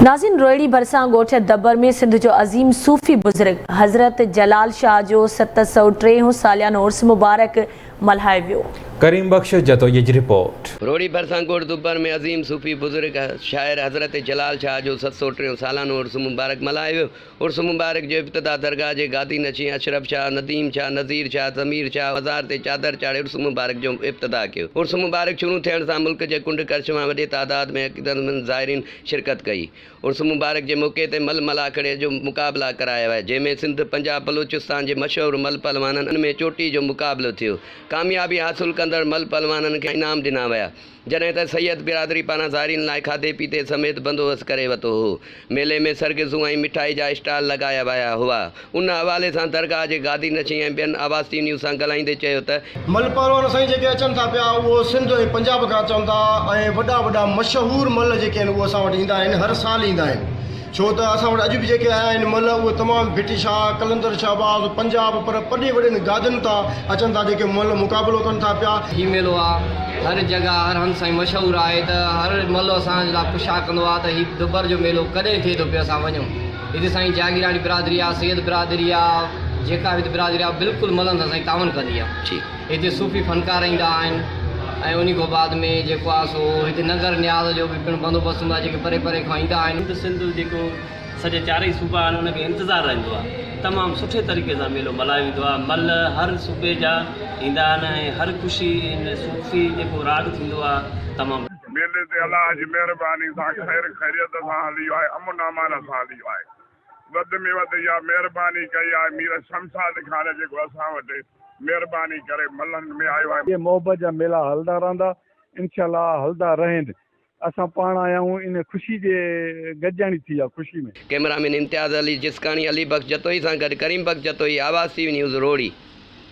ناظرين روهڙي ڀرسان ڳوٺ دبر ۾ سنڌ جو عظيم صوفي بزرگ حضرت جلال شاهه جو 703 هون ساليانو عرس مبارڪ ملهايو ويو. ڪريم بخش جتوئي جي رپورٽ. روهڙي ڀرسان ڳوٺ دبر ۾ عظيم صوفي بزرگ شاعر حضرت جلال شاهه جو 703 هون سالانو عرس مبارڪ ملهايو ويو. عرس مبارڪ جو ابتدا درگاهه جي گادي نشين اشرف شاهه، نديم شاهه، نذير شاهه، ضمير شاهه مزار تي چادر چاڙهي عرس مبارڪ جو ابتدا ڪيو. عرس مبارڪ شروع ٿيڻ سان ملڪ جي ڪنڊ ڪڙڇ مان وڏي تعداد ۾ عقيدتمند زائرين شرڪت ڪئي. عرس مبارڪ جي موقعي تي ملهه ملاکڙي جو مقابلا ڪرايا ويا، جنهن ۾ سنڌ، پنجاب، بلوچستان جي مشهور ملهه پهلوانن ۾ چوٽي جو مقابلو ٿيو. ڪاميابي حاصل ڪندڙ ملهه پهلوانن کي انعام ڏنا ويا. جڏهن ته سيد برادري پاران زائرين لاء کاڌي پيتي سميت بندوبست ڪري وتو هو. ميلي ۾ سرگسون ۽ مٺائي جا اسٽال لڳايا ويا هئا. ان حوالي سان درگاهه جي گادي نشين ۽ ٻين آواز ٽي نيوز سان ڳالهائيندي چيو ته. مل پهلوان سائين جيڪي اچن ٿا پيا اهو سنڌ ۽ پنجاب کان اچن ٿا ۽ وڏا وڏا مشهور مل جيڪي آهن اهو اسان وٽ ايندا آهن هر سال ايندا آهن. ڇو ته اسان وٽ اڄ به جيڪي آيا آهن ملهه اهي تمام ڀٽي شاهه، قلندر شهباز، پنجاب پر پڏي وڏين گادين تان اچن ٿا جيڪي ملهه مقابلو ڪن ٿا پيا. هي ميلو آ هر جڳهه هر هنڌ سائين مشهور آهي ته هر ملهه اسان جي لاء پڇا ڪندو آ ته هي دبر جو ميلو ڪڏهن ٿئي ٿو پيو اسان وڃون هتي سائين جاگيراڻي برادري آ سيد برادري آ جيڪا به هتي برادري آ بلڪل ملهن سان سائين تعاون ڪندي آ هتي صوفي فنڪار ايندا آهن ۽ انهي کان بعد ۾ جيڪو آ سو هتي ننگر نياز جو به پڻ بندوبست هوندو آ جيڪي پري پري کان ايندا آهن. سنڌ جيڪو سڄي چارئي صوبا آهن ان کي انتظار رهندو آهي تمام سٺي طريقي سان ميلو ملهايو ويندو آهي ملهه هر صوبي جا ايندا آهن ۽ هر خوشي ان صوفي جيڪو راڳ ٿيندو آهي تمام. ميلي تي الله جي مهرباني سان خير خيريت سان هلي ويو آهي امن امان سان هلي ويو آهي وڌ ۾ وڌ اها مهرباني ڪئي آهي مير شمشاد خان جيڪو اسان وٽ مهرباني ڪري ملهن ۾ آيو آهي. اهي محبت جا ميلا هلندا رهندا انشاء الله هلندا رهن اسان پاڻ آيا آهيون ان خوشي جي گڏجاڻي ٿي آ خوشي ۾. ڪئميرا مين امتياز علي جسڪاڻي علي بخش جتوئي سان گڏ Karim Bakhsh Jatoi, Awaz T V news, Rohri.